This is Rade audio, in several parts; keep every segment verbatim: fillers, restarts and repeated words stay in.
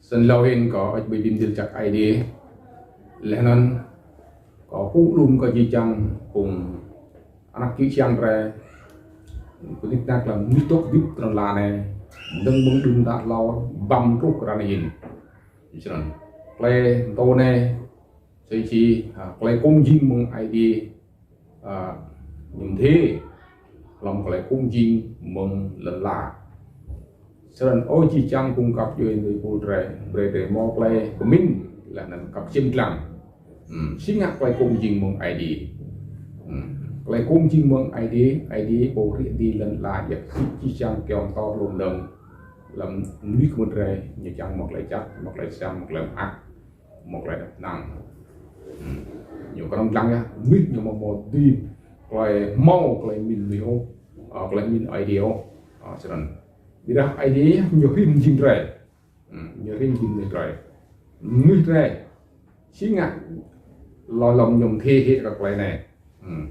Snăn lŏ hĭn kâo ăt bi mdĭl jăk Aê Diê. Leh anăn kâo pŭ lŭm kơ jih jang phung anak čư̆ čhiăng drei. Kơ nik nak lăm nik dôk dĭp trăn la anei. Dơ̆ng mơ̆ng đưm đă hlâo băm truh kơ ară anei hĭn. Snăn klei mtô anei, sĭt či, ha, klei kông jing mơ̆ng Aê Diê, a, ñu mdê, hlăm klei kông jing mơ̆ng lăn ala. Snăn ơ jih jang phung găp djuê êpul drei, brei drei mâo klei kmĭn, leh anăn kăp čiêm dlăng. Hmm, si ngă klei kông jing mơ̆ng Aê Diê. Hmm, klei kông jing mơ̆ng Aê Diê, Aê Diê pô hrih ti lăn ala, jih jih jang kyâo mtâo hlô mnơ̆ng. Hlăm mnuih kmŭt drei, ñu čiăng mâo klei jăk, mâo klei siam, mâo klei mơak, mâo klei êđăp ênang. Hmm. Ñu knŏng dlăng yơh, mnuih ñu amâo mâo dưi klei mâo klei mĭn mnuih ôh, a, klei mĭn Aê Diê ôh. A, snăn. Ƀiădah Aê Diê ñu hrih mjing drei. Hmm, ñu hrih mjing mnuih drei. Mnuih drei. Si ngă lŏ lŏm ñu mdê hĕ kơ klei anei. Hmm.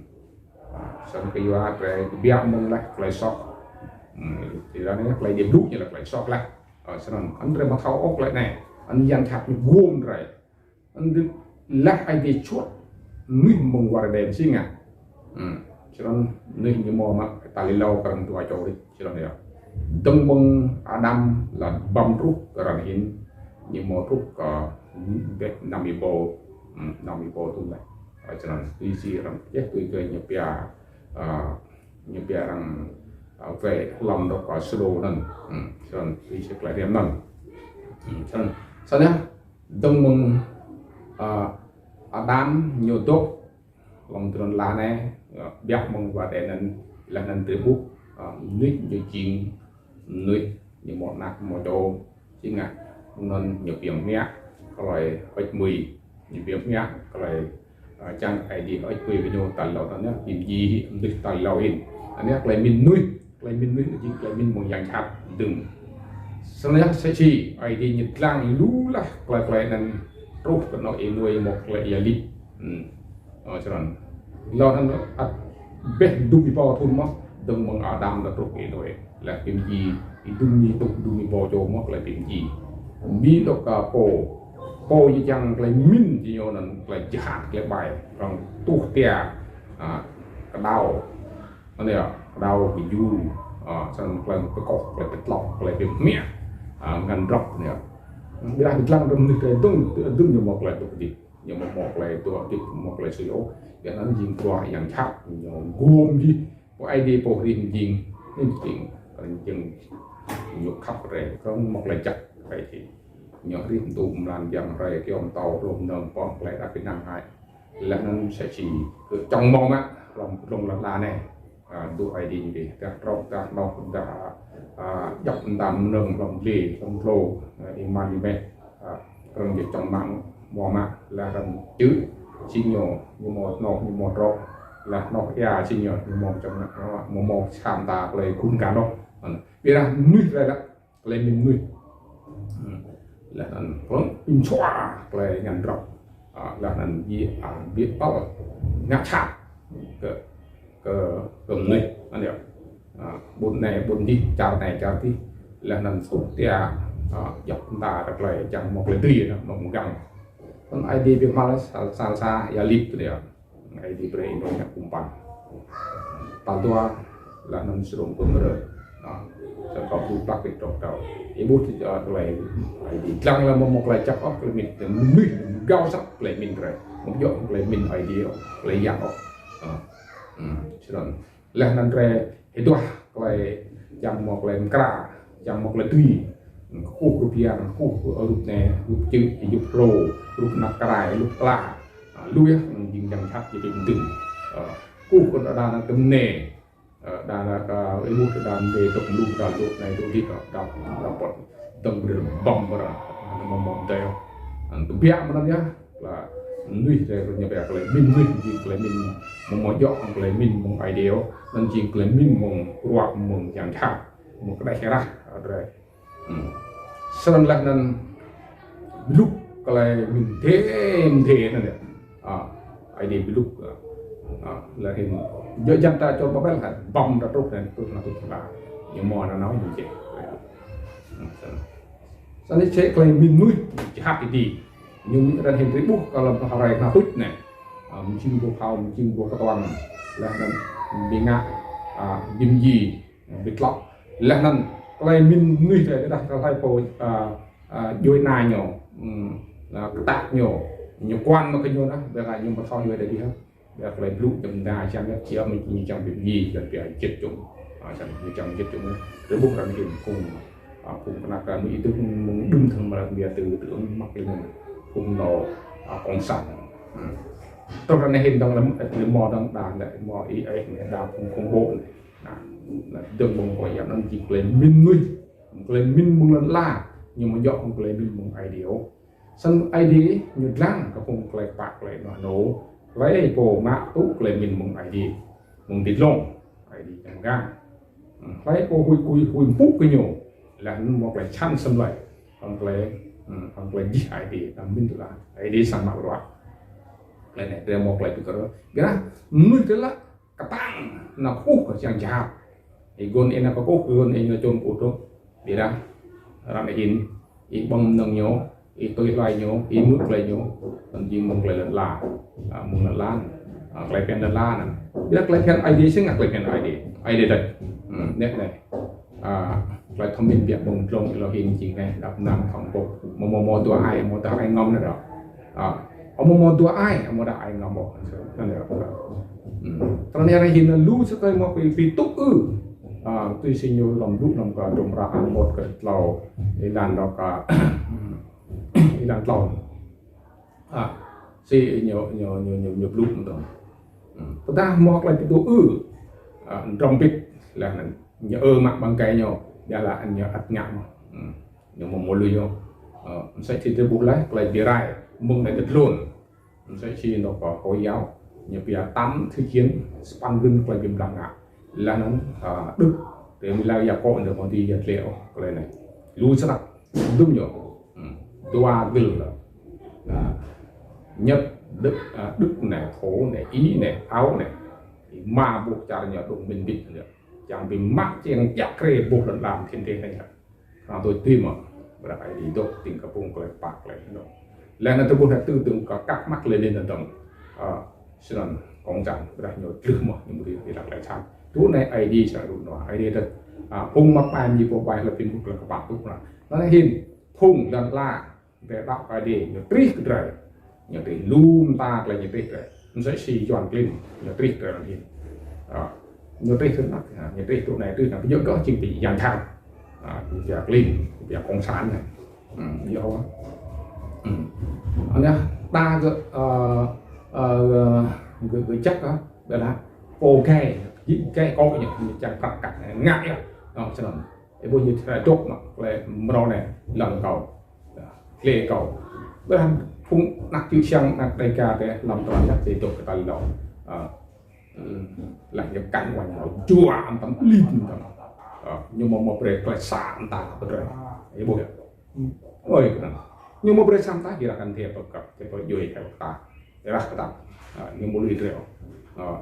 Snăn kyua drei kbiă mơ̆ng leh klei soh. Hmm, ti lăn anei klei Diê blŭ ñu leh klei soh leh. Ơ, snăn, anăn drei amâo thâo ôh klei anei. Anăn yang jhat ñu guôm drei. Anăn drei leh Aê Diê čuôt mnuih mơ̆ng war Êđen si ngă. Hmm. Snăn mnuih ñu mâo mă tal êlâo kơ arăng dua čô rĭt. Snăn yơh. Dơ̆ng mơ̆ng Adam leh băm truh kơ ară anei hĭn ñu mâo truh kơ ƀĕ năm êbâo, hmm, năm êbâo thŭn leh. Ơ, snăn tui si arăng čeh tui tui ñu pia, a, ñu pia arăng, a, wĕ hlăm dôk kơ Sôdôm anăn. Hmm, snăn tui si klei hriăm anăn. Hmm, snăn. Snăn yơh, dơ̆ng mơ̆ng, a, Adam ñu dôk hlăm trăn la anei, a, ƀiă mơ̆ng war Êđen anăn, leh anăn drei ƀuh, a, mnuih ñu jing, mnuih ñu mâo anak mâo čô, si ngă, anăn ñu bi mmiă klei hơêč hmưi, ñu bi mmiă klei, a, čiăng Aê Diê hơêč hmưi kơ ñu tal êlâo anăn yơh, bi mdjiê mnuih tal êlâo hĭn. Anei klei mĭn mnuih, klei mĭn mnuih jing klei mĭn mơ̆ng yang jhat dơ̆ng. Snăn yơh msĕ si Aê Diê ñu dlăng lu leh klei klei anăn truh kơ anôk Y-Nôê mâo klei êa lip. Hmm. Ơ, snăn. Lŏ anăn ăt ƀĕ dŭm êbâo thŭn mơh, dơ̆ng mơ̆ng Adam leh truh Y-Nôê. Leh bi mdjiê, êdŭm ñu tŭ dŭm êbâo čô mâo klei bi mdjiê. Bi dôk kơ pô, pô ñu čiăng klei mĭn diñu anăn klei jhat, klei ƀai, arăng tuh tia, a, kđao. Anei yơh, kđao kjur, a, snăn klei pơkoh, klei pơtlŏk, klei bi mmiă, a, ngăn drăp anei yơh. Ƀiădah bi dlăng dơ̆ng mnuih drei dơ̆ng, dơ̆ng ñu mâo klei dôk dĭp. Ñu amâo mâo klei dôk dĭp, mâo klei sui ôh. Ƀiădah anăn jing bruă yang jhat, ñu guôm jih. Pô Aê Diê pô hrih mjing, ñu jing, jing ñu khăp drei, kơ mâo klei jăk drei jing. Ñu hrih mtŭ mlan yang drei, kyâo mtâo hlô mnơ̆ng pŏk klei êđăp ênang hĕ. Leh anăn msĕ si kơ čŏng mâo mă, hlăm, hlăm lăn ala anei. A, dôk Aê Diê ñu dih, dah trŏ, dah nôk, dah, a, djăp mta mnơ̆ng hlăm dliê, hlăm dlô, a, êman êmeh, a, arăng jing čŏng mă, mâo mă, leh arăng čư̆, si ñu, ñu mâo nôk, ñu mâo trŏ, leh nôk êa, si ñu, ñu mâo čŏng mă, mâo, mâo sa mta klei gun ka nôk. Anăn. Ƀiădah mnuih leh leh, klei mĭn mnuih. Hmm. Leh anăn, prŏng, ƀĭng čua, klei ngăn drăp. A, leh anăn, bi, a, bi păl, ngă jhat. Kơ, kơ, kơ mnuih, anăn yơh. A, ƀuôn anei, ƀuôn dih, čar anei, čar dih. Leh anăn, tuh tia, a, djăp mta, klei, čiăng mâo klei dưi, anăn, mâo mgang. Anăn Aê Diê bi măl, sa, sa, sa, êa lip, anăn yơh. Aê Diê brei ênô ngă kŭmpăn. Tal dua, leh anăn Sôdôm Gômôrơ. Nă, sa kâo blŭ plăk kơ trŏ kâo. Ih ƀuh ti, a, klei Aê Diê dlăng leh amâo mâo klei jăk ôh, klei mĭn, mnuih, gao săk klei mĭn drei. Amâo djŏ klei mĭn Aê Diê ôh, klei yang ôh. Nă, hmm, snăn. Leh anăn drei, ih duah klei, čiăng mâo klei mkra, čiăng mâo klei dưi. Kkuh rup yang, kkuh rup anei, rup čư̆, rup hlô, rup anak krai, rup ala. A, lu yơh, jing yang jhat jing bi mdĭng. A, kkuh kơ đa đa anăn tơ mnê. A, đa đa ka, ih ƀuh đa mnê dôk lu, đa dôk anei dôk dih, đa, đa pŏt. Dơ̆ng brei băm brei. Amâo mâo mdei ôh. Tơbiă mnăn yơh, leh mnuih drei ñu pia klei mĭn mnuih, jing klei mĭn amâo mâo djŏ hŏng klei mĭn mơ̆ng Aê Diê ôh, anăn jing klei mĭn mơ̆ng ruă mơ̆ng yang jhat, mơ̆ng kđeh êrah drei. Snăn leh anăn bi lŭk klei mĭn mdê mdê anăn yơh. Aê Diê bi lŭk, leh hĭn djŏ jăn ta čô Babel hă, băm ta truh anăn truh anăn truh ta. Ñu mâo nanao ñu jĕ. Snăn čĕ klei mĭn mnuih jhat êdi. Ñu mĭn arăng hĭn drei ƀuh kơ hlăm hruê knhal tuč anei. Mjing boh phao, mjing boh ktuang. Leh anăn bi ngă, bi mdjiê, bi tlŏ. Leh anăn klei mĭn mnuih drei dah kơ hlei pô djuê ana ñu, ktang ñu, ñu kuan mă kơ ñu dah, ƀiădah ñu amâo thâo djuê ana dih hă. Ƀiădah klei blŭ jăm da čiăng yơh, čiăng mĭn ñu čiăng bi mdjiê, čiăng bi jĭt čŭng. Čiăng ñu čiăng jĭt čŭng. Drei ƀuh arăng hĭn phung, phung knăk kơ mnuih êdŭk mơ̆ng đưm thơm mrâo mia tơ tơ mă klei anăn. Phung nô, cộng sản. Truh anei hĭn dơ̆ng lăm, lăm mâo dơ̆ng đa, leh mâo i ai, đa phung khủng bố anei. Leh dơ̆ng mơ̆ng kơ yap anăn jing klei mĭn mnuih, klei mĭn mơ̆ng lăn ala, ñu amâo djŏ hŏng klei mĭn mơ̆ng Aê Diê ôh. Snăn Aê Diê ñu dlăng kơ phung klei kpă klei ênuah anôk, hlei pô mă tŭ klei mĭn mơ̆ng Aê Diê, mơ̆ng ti dlông, Aê Diê čiăng mgang. Hlei pô huĭ, huĭ, huĭ mpŭ kơ ñu, leh anăn mâo klei čhăn asei mlei, hŏng klei, hŏng klei jih ai tiê, đăm mĭn tŭ leh Aê Diê srăng mă bruă. Klei anei drei mâo klei bi kơ, ƀiădah mnuih drei lĕ ktang, nao kkuh kơ yang jhat. Ih guôn ih nao kkuh, guôn ih nao čŭn kkuh truh. Ƀiădah arăng hĭn, ih ƀơ̆ng mnơ̆ng ñu, ih tui hlue ñu, ih mŭt klei ñu, anăn jing mơ̆ng klei lăn ala. Mơ̆ng lăn ala, klei bhiăn lăn ala anăn. Ƀiădah klei bhiăn Aê Diê si ngă klei bhiăn Aê Diê. Aê Diê dơ̆ng. Nĕ anei. Klei thâo mĭn biă mơ̆ng dlông êlâo hĭn jing anei, dăp năng thâo ƀuh. Amâo mâo, mâo dua ai, mâo dua ai ngăm anei dôk. Amâo mâo dua ai, amâo dua ai ngăm ôh. Anăn yơh. Tơdah arăng hĭn lu sa klei mâo bi, bi tŭ ư. Tui si ñu lăm blŭ lăm kơ dŭm rah mŭt kơ tlâo, êlan dôk kơ, êlan tlâo. Si ñu, ñu, ñu, ñu, ñu blŭ mơ̆ng dơ̆ng. Tơdah mâo klei bi tŭ ư, dram bĭt, leh anăn ñu ơ mă ƀăng êgei ñu, ƀiădah ñu ăt ngă mơh. Ñu amâo mâo lui ôh. Msĕ si drei ƀuh leh klei bi rai mơ̆ng anei ti dlông. Msĕ si dôk kơ Hồi giáo, ñu pia tám thứ chín, sa păn gưn klei bi blah ngă. Leh anăn Đức, drei mĭn leh ya kŏ ñu amâo dưi ya tlĕ ôh klei anei. Lu snăk, dŭm ñu. Dua gưl. Nhất, Đức, Đức anei, Thổ anei, Ý anei, Áo anei. Êma boh čar ñu dôk mĭn bĭt anei. Čiăng bi mă čiăng djă kriê boh lăn ala mthĭn dih anei. Arăng tui ti mơh, ƀiădah Aê Diê dôk tĭng kơ phung klei kpă klei ênuah. Leh anăn tơdah ƀuh anei tơ tơ̆ng kơ kăk măk leh anăn dơ̆ng. Snăn cộng sản, ƀiădah ñu tlưh mơh, ñu amâo dưi hlăk leh sat. Tui anei Aê Diê srăng rŭ nua, Aê Diê dơ̆ng. Phung mă ƀai ñu pô ƀai hlei phung klei kpă tŭ anăn. Anăn hĭn, phung lăn ala, drei đăo kơ Aê Diê, ñu trih kơ drei. Ñu trih lu mta klei ñu trih drei. Msĕ si Yuăn klin, ñu trih drei anăn hĭn. Ñu trih tơ anăp, ñu trih tơ anei, trih anăn, ñu dôk jing ti yang jhat. Ñu pia klin, ñu pia cộng sản anei. Ñu, anăn, đa gơ̆, gơ̆, gơ̆ jăk, ƀiădah pô gai, gai kŏ ñu, ñu čiăng prăk kăk, ngă yơh. Snăn. Ih ƀuh ñu thâo dôk mă klei mrâo anei, lăng kâo. Klei kâo. Ƀiădah phung anak čư̆ čhiăng, anak Đêga drei, lăm tram yak ti dôk kơ tal lŏ. Leh ñu kăn wăn mâo jua mtam lin mtam. Ñu mâo mâo brei klei sa mta brei. Ih ƀuh yơh. Ơi, kơ anăn. Ñu mâo brei sa mta, ih rah kăn thia pơkăp, thia pơjui, thia pơkăp. Ih rah kơ ta. Ñu mâo lui drei.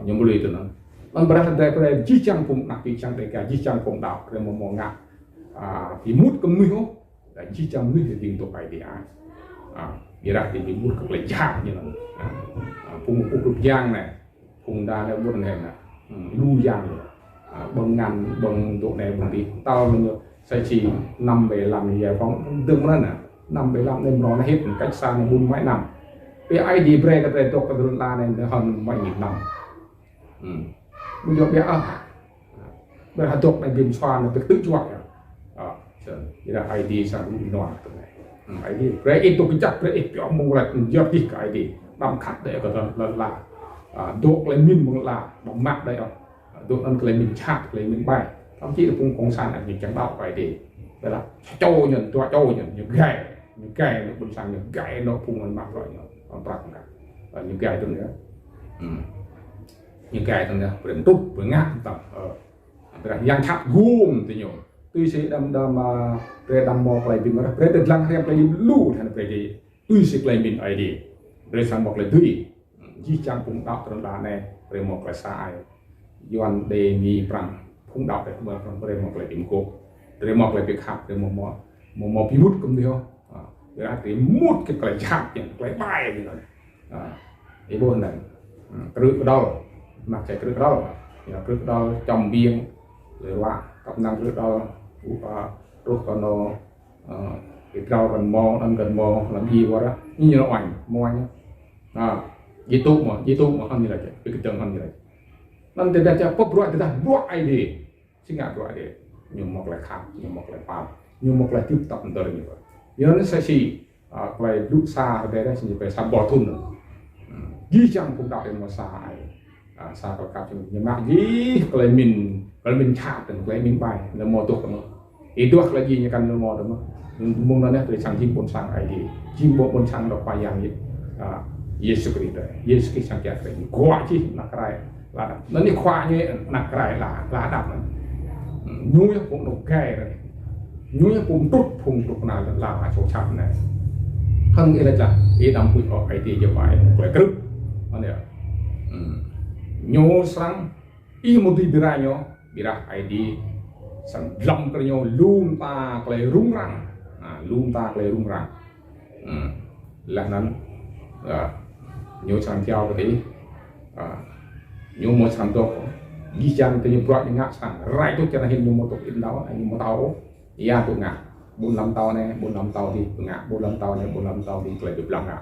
Ñu mâo lui tơ anăn. Anăn ƀiădah drei brei jih jang phung anak čư̆ čhiăng Đêga, jih jang phung đăo, drei amâo mâo ngă bi mŭt kơ mnuih ôh. Leh jih jang mnuih dôk ti dôk Aê Diê. Ih rah ti bi mŭt kơ klei jhat ñu anăn. Phung pŭk rup yang anei. Phung đa leh ƀuôn anei anăn. Lu yang. Ƀơ̆ng ngăn, ƀơ̆ng dôk anei ƀơ̆ng dih. Tal ñu sa či năm bảy lăm giải phóng dơ̆ng mơ̆n anăn. Năm bảy lăm anei mrâo anei hĭt, cách xa anei bốn mươi năm. Bi Aê Diê brei kơ drei dôk kơ lăn ala anei, anei hơn mười nghìn năm. Ƀu djŏ ƀiă ôh. Ƀiădah hơdôk anei bi msua anei bi ktư̆ juă yơh. Ơ, ih rah Aê Diê srăng rŭ nua tơ anei. Aê Diê brei ih dôk kjăp, brei ih pioh mơ̆ng leh, yap dih kơ Aê Diê. Đăm khăt dê kơ lăn ala. Dôk klei mĭn mơ̆ng lăn ala, đăm mă dê ôh. Dôk anăn klei mĭn jhat, klei mĭn ƀai. Thậm chí là phung cộng sản anei ñu čiăng đăo kơ Aê Diê. Ƀiădah čô ñu, dua čô ñu, ñu gai. Ñu gai anôk ƀuôn sang, ñu gai anôk phung mă bruă ñu, ƀuôn prăk ñu. Ơ, ñu gai tui anăn. Hmm. Ñu gai tui anăn, brei mtrŭt, brei ngă tăm. Ơ. Brei yang thap gum ti ñu. Tui si đăm đăm, ơ, brei đăm mâo klei bi mrah, brei tơ dlăng hriăm klei lu than brei di. Tui si klei mĭn Aê Diê. Brei srăng mâo klei dưi. Jih jang phung đăo ti lăn ala anei, brei mâo klei sa ai. Yuăn, Êđê, Mi, Prăng, phung đăo ti lăn ala anei, brei mâo klei bi mguôp, brei mâo klei bi khăp, brei mâo, mâo, mâo, mâo bi mŭt kơ mnuih. Ha, brei mŭt kơ klei jhat, klei ƀai ñu. Ha, ih ƀuh anăn. Hmm, krư̆ kđăl, mă čai krư̆ kđăl. Ya, krư̆ kđăl, čăm biêng, lĕ ruă, kăp năng krư̆ kđăl, u, a, truh kơ anôk, a, ih drao kăn mâo, anăn kăn mâo, hlăm djiê wơr, ñu ñu uêñ, mâo ñu. Ha, djiê tŭ mơh, djiê tŭ mơh, hŏng ñu lač, bi kdơ̆ng hŏng ñu lač. Anăn tơdah čăp pŏk bruă, tơdah bruă Aê Diê. Si ngă bruă Aê Diê. Ñu mâo klei khăp, ñu mâo klei pap, ñu mâo klei tip tap mdơr ñu. Ñu anăn sa si, a, klei blŭ sa, tơdah si ñu klei sa boh thŭn. Hmm. Jih jang phung đăo mâo sa ai. A, sa klei khăp ñu, ñu mă jih klei mĭn, klei mĭn jhat, klei mĭn ƀai, ñu mâo dôk mơh. Ih duah klei jih ñu kăn ñu mâo dôk mơh. Mơ̆ng anăn neh, klei srăng jing ƀuôn sang Aê Diê. Jing ƀuôn, ƀuôn sang dôk Khua Yang Yê-, a, Yêsu Krist. Yêsu Krist srăng kiă kriê. Guă jih anak rai. Lă dăp. Anăn ñu khua ñu anak rai lă, lă dăp anăn. Ñu yơh phung dôk gai anăn. Ñu yơh phung mtrŭt, phung dôk na lă, lă čô čăp anăn. Hŏng ih lač lah, ih đăm huĭ ôh, Aê Diê jao ai klei krư̆. Anăn yơh. Hmm. Ñu srăng, ih mâo dưi bi rai ñu, ƀiădah Aê Diê srăng dlăm kơ ñu lu mta klei rŭng răng. Ha, lu mta klei rŭng răng. Hmm. Leh anăn, a, ñu srăng jao kơ ti, a, ñu mâo srăng dôk, jih jang ti ñu bruă ñu ngă srăng rai tuč čar anăn hĭn ñu mâo dôk ênao, ñu mâo thâo, ya tŭ ngă. Ƀuôn hlăm thâo anei, ƀuôn hlăm thâo dih, ngă, ƀuôn hlăm thâo anei, ƀuôn hlăm thâo dih, klei bi blang ngă.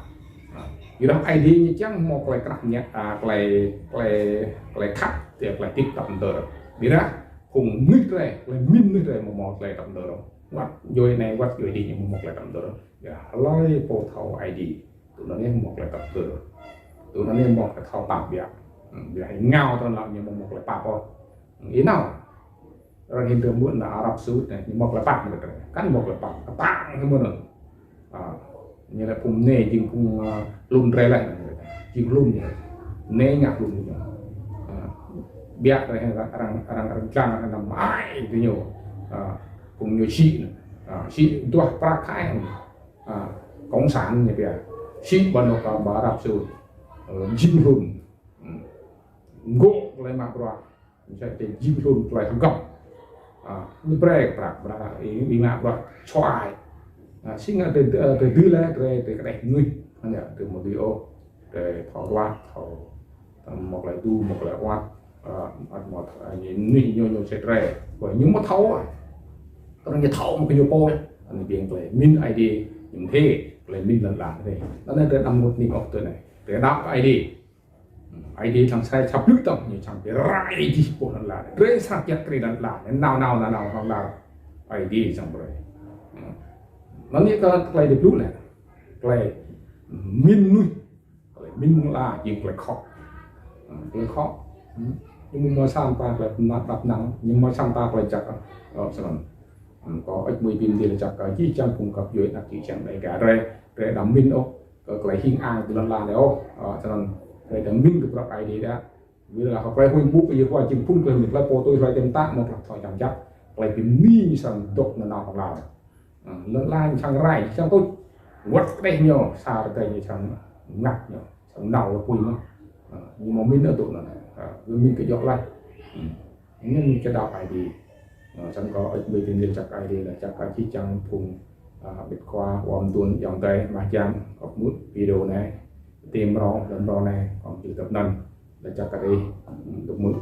A, ƀiădah Aê Diê ñu čiăng mâo klei krăp ñu, a, klei, klei, klei khăp, ti klei tip tap mdơr. Ƀiădah, phung mnuih drei, klei mĭn mnuih drei amâo mâo klei tap mdơr. Wăt djuê anei, wăt djuê dih ñu amâo mâo klei tap mdơr. Ya, hlei pô thâo Aê Diê. Tui anăn ñu mâo klei tap mdơr. Tui anăn ñu mâo klei thâo pap biă. Hmm, biă êngao tui anăn ñu amâo mâo klei pap ôh. Hmm, ênao. Arăng hĭn tơ mŭt na Arab Saudi anei, ñu mâo klei pap mơh drei. Kăn mâo klei pap, ktang mơh anăn. A, ñu lač phung anei jing phung, a, hlŭn drei leh. Jing hlŭn ñu. Anei ngă hlŭn ñu. A, biă drei arăng, arăng, arăng dlăng, arăng năm ai ti ñu. A, phung ñu sĭ anăn. A, sĭ duah prăk khai. A, cộng sản ñu pia. Sĭ ƀăn anôk ba Arab Saudi. Ơ, jing hlŭn. Hmm. Mgô̆ klei mă bruă. Msĕ ti jing hlŭn klei hgăm. A, ñu brei prăk, brei, ih, ih mă bruă čhuai. A, si ngă drei, drei, drei dưi leh, drei, drei kđeh mnuih. Anăn yơh, drei amâo dưi ôh. Drei thâo ruă, thâo, mâo klei tŭ, mâo klei wăt. A, ăt mâo, a, ñu, mnuih ñu, ñu sĭt drei. Ƀiădah ñu amâo thâo. Tơdah ñu thâo mâo kơ ñu pô. Anăn jing klei mĭn Aê Diê, ñu mdê, klei mĭn lăn ala drei. Anăn drei đăm mŭt nik ôh tui anei. Drei đăo kơ Aê Diê. Aê Diê srăng sa čăp lŭk tăm, ñu srăng bi rai jih pô lăn ala. Drei srăng kiă kriê lăn ala. Nao, nao, nao, nao, lăn ala. Aê Diê srăng brei. Anăn ñu kơ klei dôk blŭ leh. Klei mĭn mnuih. Klei mĭn lăn ala, jing klei khŏ. Klei khŏ. Ñu amâo mâo sa mta klei pnăt đăp năng, ñu amâo mâo sa mta klei jăk. Ơ, snăn. Kâo ăt mui bi mdih lač jăk kơ jih jang phung găp djuê anak jih jang Dêga drei, drei đăm mĭn ôh kơ klei hing ang ti lăn ala anei ôh. Ơ, snăn drei đăm mĭn kơ bruă Aê Diê dah. Ƀiădah klei huĭ mpŭ kơ Yêhôwa jing phŭn klei mĭn, klei pô tui hlue dơ̆ng mtă mâo klei thâo čiăng jăk, klei bi mni ñu srăng dôk nanao hlŏng lar. Ơ, lăn ala ñu srăng rai, srăng tuč. Wăt kđeh ñu, sa rơdei ñu srăng ngă ñu. Srăng nao lŏ pui mơh. Ha, ñu amâo mĭn ôh tui anăn. Ha, ñu mĭn kơ djŏ leh. Hmm. Ñu mĭn kơ đăo Aê Diê. Ha, snăn kâo ăt mui bi mdih lač jăk Aê Diê, lač jăk kơ jih jang phung, ha, ƀĭt khua, wam duôn, ayŏng adei, mah jiăng, kâo mŭt video anei. Ti mrâo, lăn mrâo anei, kâo mjil tăp anăn. Lač jăk kơ ih, hmm, dôk mŭt.